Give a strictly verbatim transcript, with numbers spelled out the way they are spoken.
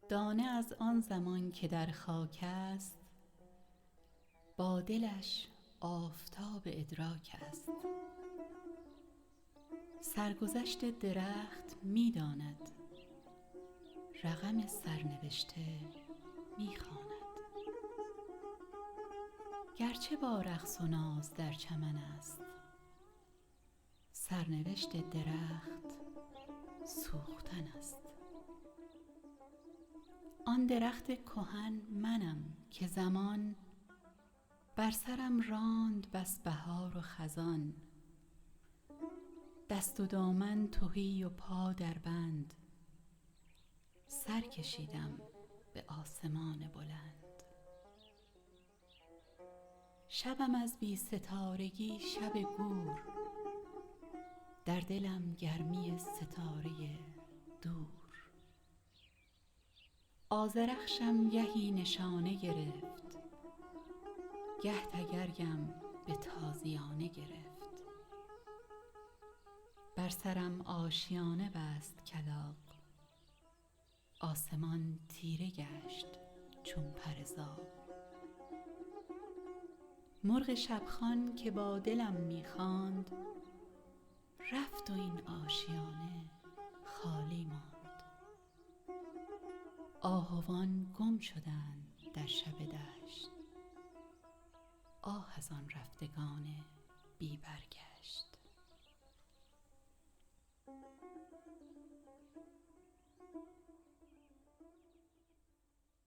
دانه از آن زمان که در خاک است، با دلش آفتاب ادراک است. سرگذشت درخت می‌داند، رقم سرنوشته می‌خواند. گرچه با رقص و ناز در چمن است، سرنوشت درخت سوختن است. آن درخت کهن منم که زمان بر سرم راند بس بهار و خزان. دست و دامن تهی و پا در بند، سر کشیدم به آسمان بلند. شبم از بی‌ستارگی شب گور، در دلم گرمی ستارهٔ دور. آذرخشم گهی نشانه گرفت، گه تگرگم به تازیانه گرفت. بر سرم آشیانه بست کلاغ، آسمان تیره گشت چون پر زاغ. مرغ شب‌خوان که با دلم می‌خواند، رفت و این آشیانه خالی ماند. آهوان گم شدند در شب دشت، آه از آن رفتگان بی‌برگشت.